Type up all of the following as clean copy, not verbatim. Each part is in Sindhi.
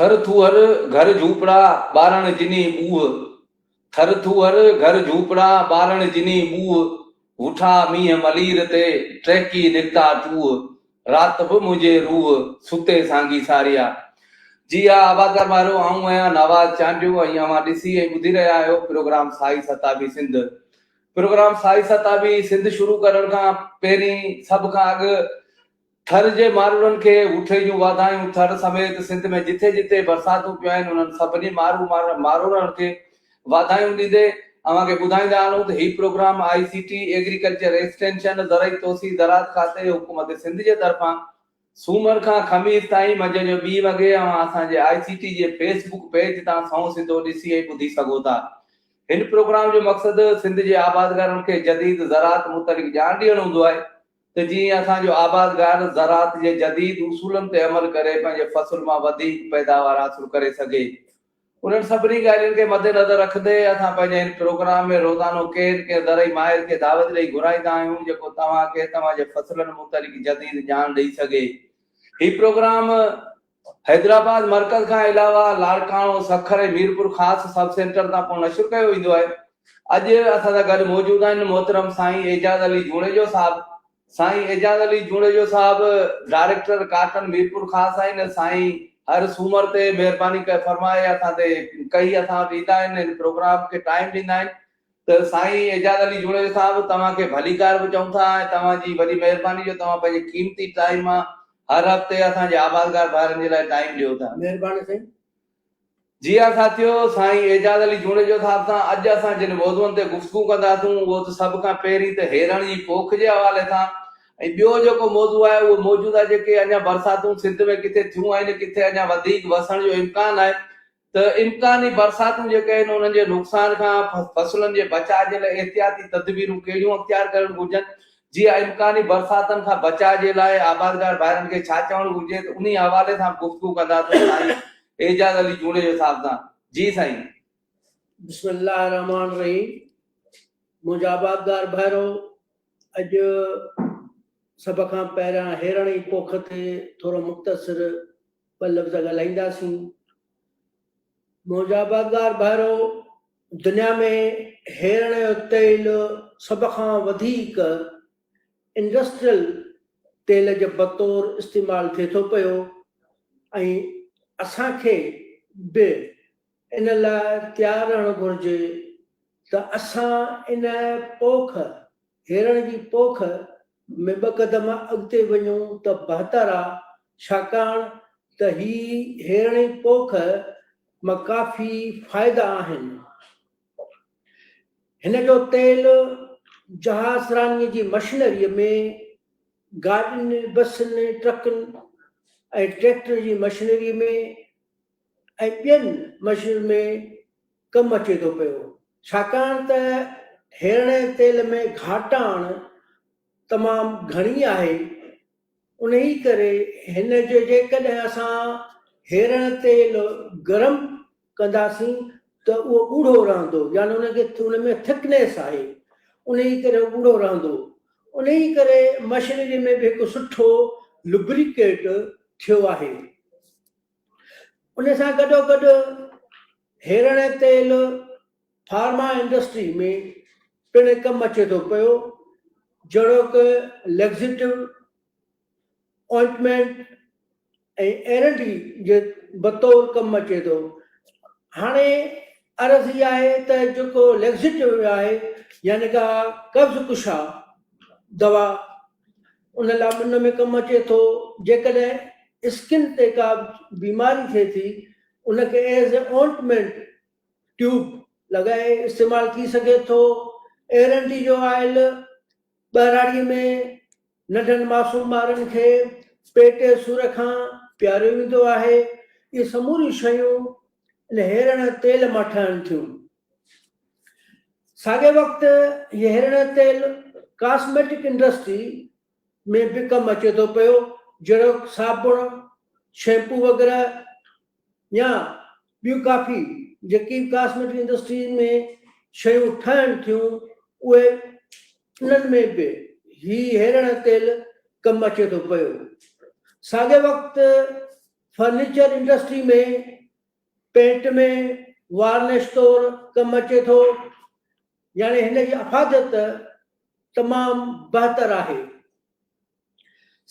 ٿر ٿوهر گهر جهوپڙا، ٻارڻ جني ٻوهه. ٿر ٿوهر گهر جهوپڙا، ٻارڻ جني ٻوهه. وٺا مينهن ملير تي، ٽهڪي نڪتا ٽوهه. رات به منهنجي روح، ستي سانگي ساريا. جي ها آبادگار ڀائرو آئون آهيان نواز چانڊيو ۽ اوهان ڏسي ۽ ٻڌي رهيا آهيو پروگرام سائي ستابي سنڌ. پروگرام سائي ستابي سنڌ شروع ڪرڻ کان پهرين سڀ کان اڳ ٿر جي ماروئڙن کي هوٺي جون واڌايون ٿر سميت سنڌ ۾ جٿي جٿي برساتون پيون آهن انهن سڀني مارو ماروئڙن کي واڌايون ڏيندي اوهان کي ٻڌائيندا هلون ته هي programme I C T agriculture extension زرعي توسيع زراعت کاتي حڪومت سنڌ جي طرفان سومر کان خميس تائين منجهند جو ٻي وڳي اوهان اسان جي آء سي ٽي جي فيس بڪ پيج تان سنئون سڌو ڏسي ۽ ٻڌي سگهو ٿا هن پروگرام جو مقصد سنڌ جي آبادگارن کي جديد زراعت متعلق ڄاڻ ڏيڻ هوندو آهي ته جيئن اسان جو آبادگار زراعت جي جديد اصولن تي عمل ڪري پنهنجي فصل مان وڌيڪ پيداوار حاصل ڪري سگهي. انهن سڀني ڳالهين کي مدنظر رکندي اسان پنهنجي هن پروگرام ۾ روزانو ڪنهن نه ڪنهن زرعي ماهر کي دعوت ڏئي گهرائيندا آهيون جيڪو توهان کي توهان جي فصلن متعلق جديد ڄاڻ ڏئي سگهي. هي پروگرام حيدرآباد مرڪز کان علاوه لاڙڪاڻو، سکر ۽ ميرپور خاص سب سينٽر تان پڻ نشر ڪيو ويندو آهي. اڄ اسان سان گڏ موجود آهن محترم سائين اعجاز علي جوڻيجو صاحب. سائين اعجاز علي جوڻيجو صاحب ڊائريڪٽر ڪاٽن ميرپور خاص آهن. سائين هر سومر تي مهرباني فرمائي اسان تي ڪهي اسان وٽ ايندا آهن هن پروگرام کي ٽائيم ڏيندا آهن. ته سائين اعجاز علي جوڻيجو صاحب توهان کي ڀليڪار به چئون ٿا ۽ توهان جي وڏي مهرباني جو توهان پنهنجي قيمتي ٽائيم مان هر هفتي اسان جي آبادگار ڀائرن جي لاء ٽائيم ڏيو ٿا. مهرباني سائين. جي ها ساٿيو سائين اعجاز علي جوڻيجو صاحب سان اڄ اسان جن موضوعن تي گفتگو ڪنداسون اهو ته سڀ کان پهرين ته هيرڻ جي پوک جي حوالي سان ۽ ٻيو جيڪو موضوع آهي اهو موجوده جيڪي اڃا برساتون سنڌ ۾ ڪٿي ٿيون آهن ڪٿي اڃا وڌيڪ وسڻ جو امڪان آهي ته امڪاني برساتون جيڪي آهن انهن جي نقصان کان فصلن جي بچاء جي لاء احتياطي تدبيرون ڪهڙيون اختيار ڪرڻ گهرجن جيئن امڪاني برساتن کان بچاء جي لاء آبادگار ڀائرن کي ڇا چوڻ گهرجي ته انهي حوالي سان به گفتگو ڪنداسون سائين اعجاز علي جوڻيجو صاحب سان جي سائين. بسم الله الرحمٰن الرحيم منهنجا آبادگار ڀائرو اڄ سڀ کان پهريان هيرڻي پوک تي ٿورو مختصر ٻه لفظ ڳالهائينداسين. منهنجا آبادگار ڀائرو، دنيا ۾ هيرڻ جو تيل سڀ کان وڌيڪ انڊسٽريل تيل جي بطور استعمال ٿئي ٿو پيو ۽ اسان کي به ان لاء تيار رهڻ گهرجي ته اسان ان پوک، هيرڻ جي پوک، ۾ ٻه قدم اڳتي وڃون ته بهتر آ، ڇاڪاڻ ته هي هيرڻي پوک مان ڪافي فائدا آهن. هن جو تيل جهاز رانيء جي مشنريء ۾، گاڏين، بسن، ٽرڪن ۽ ٽريڪٽر جي مشنريء ۾ ۽ ٻين مشنرين ۾ ڪم اچي ٿو پيو، ڇاڪاڻ ته هيرڻي تيل ۾ گهاٽاڻ تمام گهڻي آهي، انهي ڪري هن جو جيڪڏهن اسان هيرڻ تيل گرم ڪنداسين ته اهو ڳوڙهو رهندو يعني ان کي ان ۾ ٿڪنيس آهي، انهي ڪري اهو ڳوڙهو رهندو، انهي ڪري مشنري ۾ به هڪ سٺو لبريڪيٽ ٿيو آهي. ان سان گڏوگڏ هيرڻ تيل فارما انڊسٽري ۾ پڻ ڪم اچي ٿو پيو جهڙوڪ ليگزيٽو، آئنٽمينٽ ۽ ايرنڊي جي بطور ڪم اچي ٿو. هاڻي عرض هي آهي ته جيڪو ليگزيٽو آهي يعني ڪا قبض ڪشا دوا ان لاء ان ۾ ڪم اچي ٿو. جيڪڏهن اسڪن تي ڪا بيماري ٿئي ٿي ان کي ايز اي اونٽمينٽ ٽيوب لڳائي استعمال ٿي سگهي ٿو. ايرنڊي جو آئل ٻهراڙي ۾ ننڍن معصوم ٻارن کي پيٽ جي سور کان پياريو ويندو آهي. اهي سموريون شيون ان هيرڻ تيل مان ٺهن ٿيون. ساڳئي وقت هي هيرڻ تيل ڪاسميٽڪ انڊسٽري ۾ به ڪم اچي ٿو پيو جهڙوڪ صابڻ، شيمپو وغيره يا ٻيون ڪافي جيڪي به ڪاسميٽڪ انڊسٽري ۾ شيون ٺهن ٿيون اهي انهن ۾ به هي هيرڻ تيل ڪم اچي ٿو پيو. ساڳئي وقت. فرنيچر انڊسٽري ۾ پينٽ ۾ وارنش طور ڪم اچي ٿو يعني هن جي افاديت تمام بهتر آهي.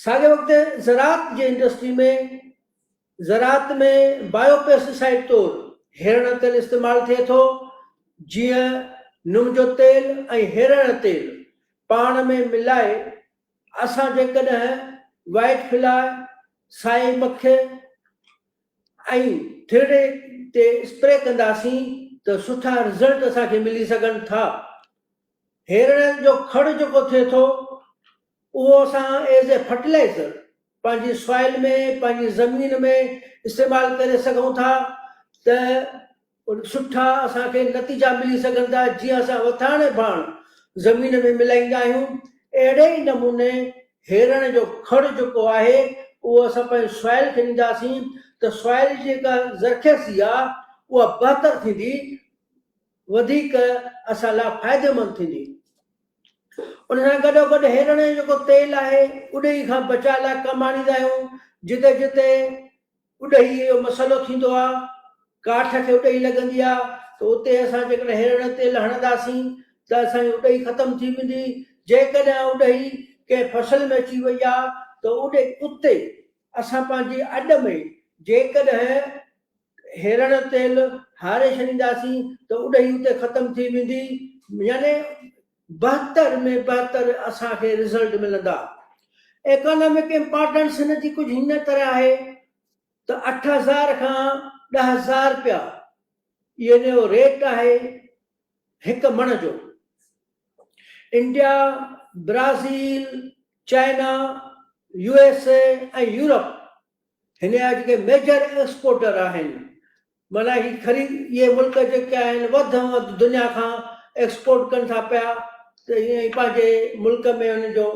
ساڳئي وقت زراعت جي انڊسٽري ۾ زراعت ۾ بايو پيسٽيسائيڊ طور هيرڻ تيل استعمال ٿئي ٿو جيئن نم جو تيل ۽ هيرڻ تيل پاڻ ۾ ملائي اسان جيڪڏهن وائيٽ فلاء، سائي مک ۽ ٿرڙي تي اسپري ڪنداسين ته سٺا رزلٽ اسان کي ملي سگهن ٿا. هيرڻ جو کڙ جيڪو ٿئي ٿو اهو اسان ايز اي فرٽيلائيزر پنهنجي سوائل ۾ پنهنجي زمين ۾ استعمال ڪري سگهون ٿا ته سٺا اسان کي نتيجا ملي سگهن ٿا جيئن اسان وٿاڻ ۽ ڀاڻ زمين ۾ ملائيندا آهيون اهڙي ئي نموني هيرڻ جو کڙ جيڪو آهي اهو اسان پنهنجي سوائل کي ڏينداسين ته سوائل جي جيڪا زرخيزي آهي اها بهتر ٿيندي وڌيڪ اسان لاء فائديمند ٿيندي. ان سان گڏوگڏ هيرڻ جو جيڪو تيل آهي اڏهي کان بچاء لاء ڪم آڻيندا آهيون جتي جتي اڏهي جو مسئلو ٿيندو آهي ڪاٺ کي اڏهي لڳندي آهي ته اتي اسان جيڪڏهن هيرڻ جو تيل هڻنداسين ته اسان جي اڏهي ختم ٿي ويندي جيڪڏهن اڏهي ڪنهن فصل ۾ اچي وئي آهي ته اڏي اتي اسان پنهنجي اڏ ۾ جيڪڏهن هيرڻ جو تيل هاري ڇڏينداسين ته اڏهي اتي ختم ٿي ويندي يعني بهتر ۾ بهتر اسان کي رزلٽ ملندا. ايڪانامڪ امپارٽنس هن جي ڪجهه هن طرح آهي ته 8000 کان 10000 رپيا اهو ان جو ريٽ آهي هڪ مڻ جو. India, Brazil, China, U S A ۽ Europe هن جا جيڪي ميجر ايڪسپورٽر آهن معنيٰ هي خريد اهي ملڪ جيڪي آهن وڌ ۾ وڌ دنيا کان ايڪسپورٽ ڪن ٿا پيا ته ائين ئي پنهنجي ملڪ ۾ ان جو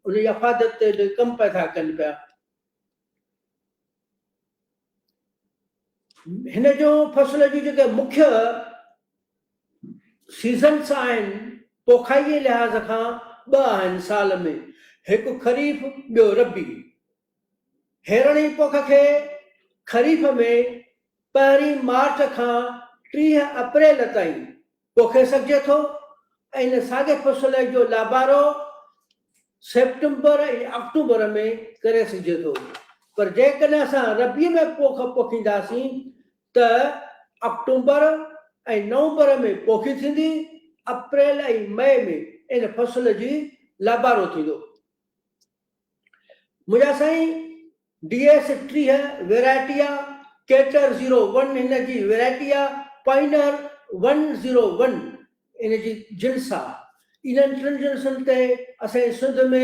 ان جي افاديت تي ڪم پيا ٿا ڪن پيا. هن جو فصل جون جيڪي مکيه سيزنس آهن پوکائي جي لحاظ کان ٻه آهن سال ۾ هڪ خريف ٻيو ربيع. هيرڻي پوک کي خريف ۾ پهرين مارچ کان 30 اپريل تائين پوکي سگهجي ٿو ۽ ان ساڳي فصل جو لابارو سيپٽمبر ۽ آڪٽوبر ۾ ڪري سگهجي ٿو پر جيڪڏهن اسان ربيع ۾ پوک پوکينداسين ته آڪٽوبر ۽ نومبر ۾ پوکي ٿيندي، اپريل ۽ مئي ۾ ان فصل جي لابارو ٿيندو. منهنجا سائين ڊي ايس 30 ويرائٽي آ، ڪيٽر زيرو ون هن جي ويرائٽي آ، پائنر ون زيرو ون ان جي جنس آ. انهن ٽن جنسن تي اسان جي سنڌ ۾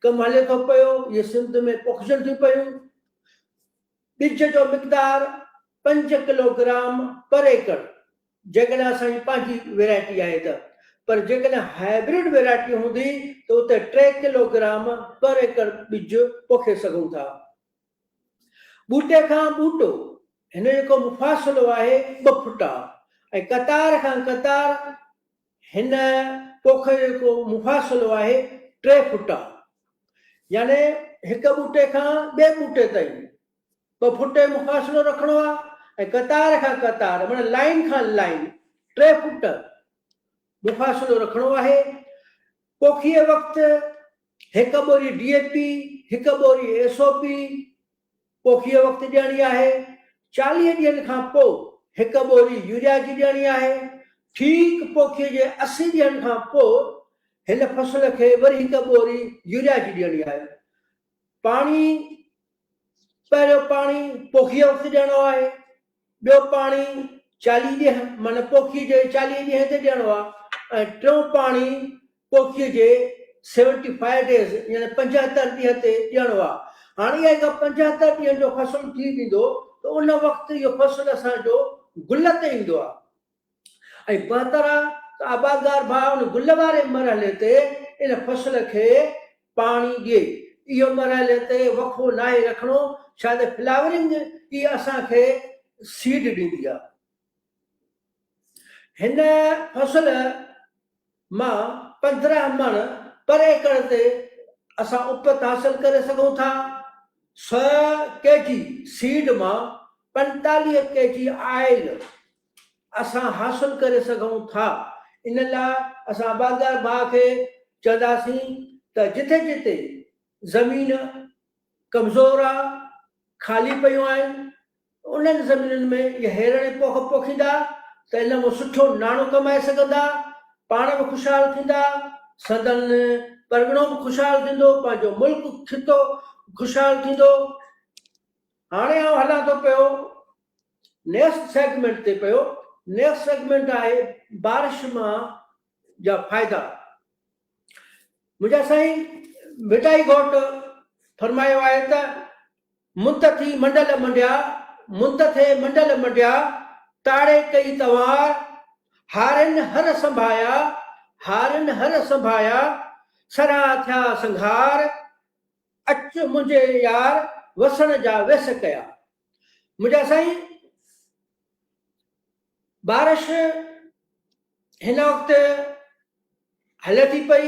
ڪم هلي ٿو پيو، اهي سنڌ ۾ پوکجن ٿيون پيون. ٻج جو مقدار 5 ڪلو گرام پر ايڪڙ جيڪڏهن اسان جي پنهنجي ويرائٽي آهي ته پر جيڪڏهن هائبرڊ ويرائٽي هوندي ته اتي 3 ڪلو گرام پر ايڪڙ ٻج پوکي سگهون ٿا. ٻوٽي کان ٻوٽو هن جو جيڪو مفاصلو آهي 2 فٽ آهي ۽ قطار کان قطار هن پوک جو جيڪو مفاصلو آهي 3 فٽ آهي يعني هڪ ٻوٽي کان ٻئي ٻوٽي تائين 2 فٽ جو مفاصلو رکڻو آهي ۽ قطار کان قطار معنيٰ لائين کان لائين 3 فٽ مفاصلو رکڻو آهي. پوکيء وقت هڪ ٻوري ڊي اي پي، هڪ ٻوري ايس او پي پوکيء وقت ڏيڻي آهي. 40 ڏينهن کان پوء هڪ ٻوري يوريا جي ڏيڻي آهي. ٺيڪ پوکيء جي 80 ڏينهن کان پوء هن فصل کي وري هڪ ٻوري يوريا جي ڏيڻي آهي. پاڻي پهريون پاڻي پوکيء وقت ڏيڻو آهي، ٻيو پاڻي 40 ڏينهن معنيٰ پوکيء جي 40 ڏينهن تي ڏيڻو آهي ۽ ٽيون پاڻي پوکيء جي سيونٽي فائيو ڊيز يعني 75 ڏينهن تي ڏيڻو آهي. هاڻي اها جيڪا 75 ڏينهن جو فصل ٿي ويندو ته ان وقت اهو فصل اسان جو گل تي ايندو آهي. ۽ بهتر آ ته آبادگار ڀاء ان گل واري مرحلي تي ان فصل کي پاڻي ڏئي. اهو مرحلي تي وقفو ناهي رکڻو ڇا ته فلاورنگ ئي اسان کي سيڊ ڏيندي آ. هن فصل مان 15 مڻ پر ايڪڙ تي اسان اپت حاصل ڪري سگهون ٿا. سئو ڪي جي سيڊ مان 45 ڪي جي آئل اسان حاصل ڪري سگهون ٿا. ان لاء اسان آبادگار ڀاء کي چونداسين ته جٿي جتي زمين ڪمزور آ، خالي پيون آهن، انهن زمينن ۾ اهي هيرڻي پوک پوکيندا ته ان مان سٺو ناڻو ڪمائي سگهندا، پاڻ به خوشحال ٿيندا، سندن پرڳڻو به خوشحال ٿيندو، پنهنجو ملڪ، خطو خوشحال ٿيندو. هاڻي آئون هلان ٿو پيو نيڪسٽ سيگمينٽ تي پيو، نيڪسٽ سيگمينٽ آهي بارش مان جا فائدا. منهنجا سائين ڀٽائي گهوٽ فرمايو آهي ته منت ٿي منڊل منڊيا، منت ٿي منڊل منڊيا، تاڙي ڪئي تنوار، هارين هر سنڀايا، هارين هر سنڀايا، سرها ٿيا سنگهار، اچ منهنجي يار، وسڻ جا ويس ڪيا. منهنجا سائين بارش هن وقت هلي ٿي پئي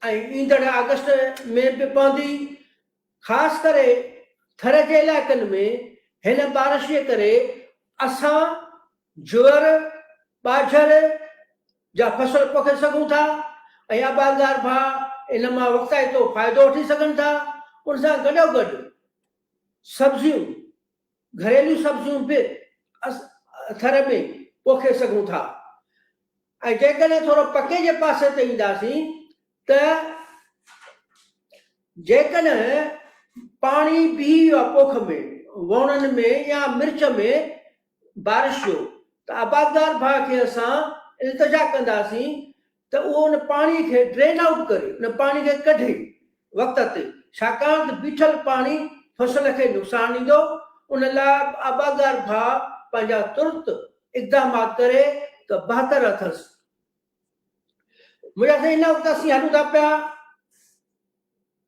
۽ ايندڙ آگسٽ ۾ به پوندي. خاص ڪري ٿر جي علائقن ۾ هن بارش جي ڪري اسان جوئر، ٻاجهر جا فصل پوکي سگهون ٿا ۽ آبادگار ڀاء ان مان وقتائتو فائدو وٺي سگهن ٿا. ان سان گڏوگڏ سبزيون، گهريلو سبزيون به ٿر ۾ پوکي سگهون ٿا ۽ جيڪڏهن ٿورو پڪي جي پاسي تي اينداسين ته جيڪڏهن پاڻي بيهي ويو آهي پوک ۾، ووڻن ۾ يا مرچ ۾ بارش جو ته آبادگار ڀاء کي اسان التجا ڪنداسين ته اهو ان پاڻي کي ڊرين آئوٽ ڪري، ان پاڻي کي ڪڍي وقت تي، ڇاڪاڻ ته بيٺل پاڻي فصل کي نقصان ڏيندو، ان لاء آبادگار ڀاء پنهنجا ترت اقدامات ڪري ته بهتر اٿس. منهنجا سائين هن وقت اسين هلون ٿا پيا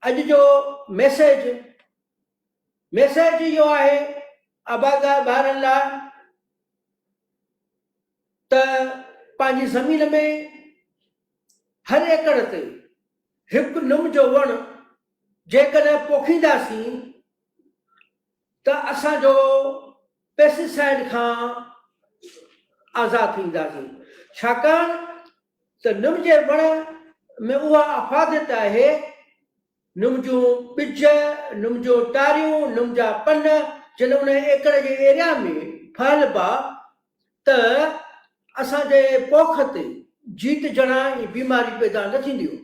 اڄ جو ميسيج، ميسيج اهو آهي آبادگار ڀائرن لاء ته پنهنجي زمين ۾ هر ايڪڙ تي هڪ نم جو وڻ جيڪڏهن پوکينداسين ته اسان جو پيسٽيسائيڊ کان آزاد ٿي وينداسين ڇاڪاڻ ته نم جي وڻ ۾ اها افاديت آهي نم جون ٻج، نم جون ٽاريون، نم جا پن جڏهن ان ايڪڙ جي ايريا ۾ ڦهلبا ته اسان جي پوک تي جيت جڻا ۽ بيماريون پيدا نه ٿينديون.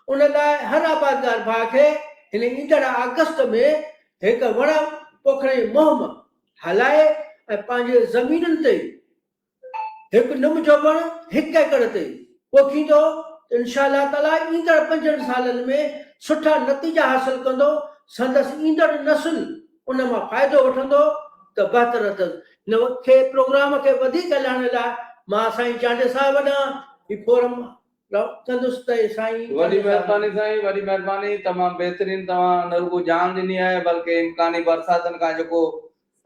ان لاء هر آبادگار ڀاء کي هن ايندڙ آگسٽ ۾ هڪ وڻ پوکڻ جي مهم هلائي ۽ پنهنجي زمينن تي هڪ نم جو وڻ هڪ ايڪڙ تي پوکيندو ته انشاء الله تعاليٰ ايندڙ پنجن سالن ۾ سٺا نتيجا حاصل ڪندو، سندس ايندڙ نسل ان مان فائدو وٺندو ته بهتر اٿس. هن کي پروگرام کي وڌيڪ هلائڻ لاء مان سائين چانڊيي صاحب ڏانهن هي فورم ڪندس ته سائين وڏي چانڊيي صاحب. مهرباني سائين وڏي مهرباني تمام بهترين توهان نه رڳو ڄاڻ ڏني آهي بلڪه امڪاني برساتن کان جيڪو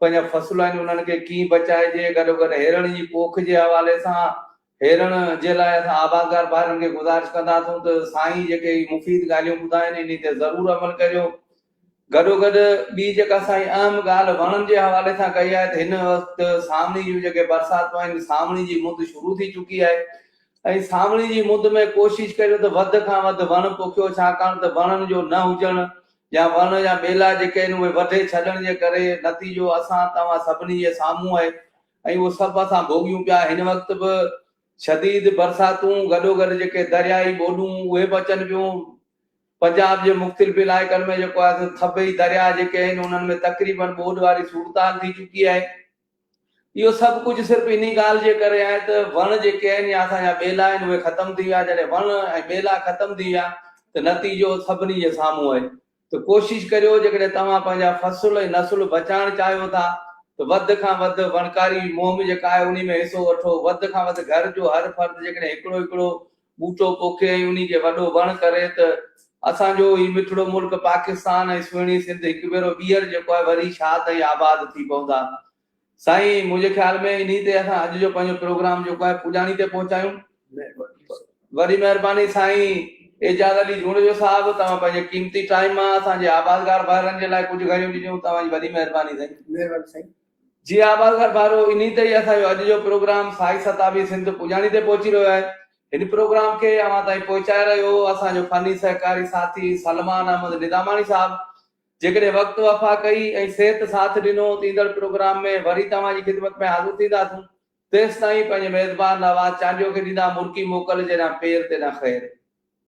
پنهنجا فصل آهن انهن کي ڪيئن بچائجي گڏوگڏ هيرڻ جي پوک جي حوالي سان هيرڻ جي لاء اسان آبادگار ڀائرن کي گذارش ڪنداسون ته سائين جيڪي هي مفيد ڳالهيون ٻڌاين انهي تي ضرور عمل ڪريو گڏوگڏ ٻي جيڪا سائين اهم ڳالهه وڻن جي حوالي سان ڪئي آهي ته هن وقت سانوڻي جون جيڪي برساتون آهن سانوڻي جي مند شروع ٿي چڪي آهي ۽ سانوڻي جي مند ۾ ڪوشش ڪريو ته وڌ کان وڌ وڻ پوکيو ڇاڪاڻ ته وڻن جو نه هجڻ يا وڻ يا ٻيلا جيڪي آهن اهي وڍي ڇڏڻ جي ڪري نتيجو اسان توهان سڀني جي سامهون آهي ۽ اهو سڀ اسان ڀوڳيون پيا هن وقت به شديد برساتون گڏوگڏ جيڪي دريائي ٻوڏون اهي به اچن پيون پنجاب جي مختلف علائقن ۾ جيڪو آهي سو ٿٻئي درياء جيڪي آهن انهن ۾ تقريبن ٻوڏ واري صورتحال ٿي چڪي آهي. اهو سڀ ڪجهه صرف انهي ڳالهه جي ڪري آهي ته وڻ جيڪي آهن يا اسان جا ٻيلا آهن اهي ختم ٿي ويا، جڏهن وڻ ۽ ٻيلا ختم ٿي ويا ته نتيجو سڀني جي سامهون آهي ته ڪوشش ڪريو جيڪڏهن توهان پنهنجا فصل ۽ نسل بچائڻ چاهيو ٿا ته وڌ کان وڌ وڻڪاري مهم جيڪا آهي انهي ۾ حصو وٺو، وڌ کان وڌ گهر جو هر فرد جيڪڏهن هڪڙو هڪڙو ٻوٽو پوکي ۽ انهي کي وڏو وڻ ڪري ته اسان جو هي مٺڙو ملڪ پاڪستان ۽ سهڻي سنڌ هڪ ڀيرو ٻيهر جيڪو آهي وري شاد ۽ آباد ٿي پوندا. سائين منهنجي خيال ۾ انهي تي اسان اڄ جو پنهنجو پروگرام جيڪو آهي پڄاڻي تي پهچايون. وڏي مهرباني سائين. اعجاز علي جوڻيجو صاحب توهان پنهنجي قيمتي ٽائيم مان اسان جي آبادگار ڀائرن جي لاء ڪجهه گهڙيون ڏنيون توهان جي وڏي مهرباني سائين. مهرباني سائين. جي آبادگار ڀائرو انهي تي ئي اسان جو اڄ جو پروگرام سائي ستابي سنڌ پڄاڻي تي پهچي رهيو آهي. هن پروگرام کي اوهان تائين پهچائي رهيو هو اسان جو فني سهڪاري ساٿي سلمان احمد نظاماڻي صاحب. جيڪڏهن وقت وفا ڪئي ۽ صحت ساٿ ڏنو ته ايندڙ پروگرام ۾ وري توهان جي خدمت ۾ حاضر ٿينداسون. تيستائين پنهنجي ميزبان نواز چانڊيو کي ڏيندا مرڪي موڪل جيڏانهن پير تيڏانهن خير.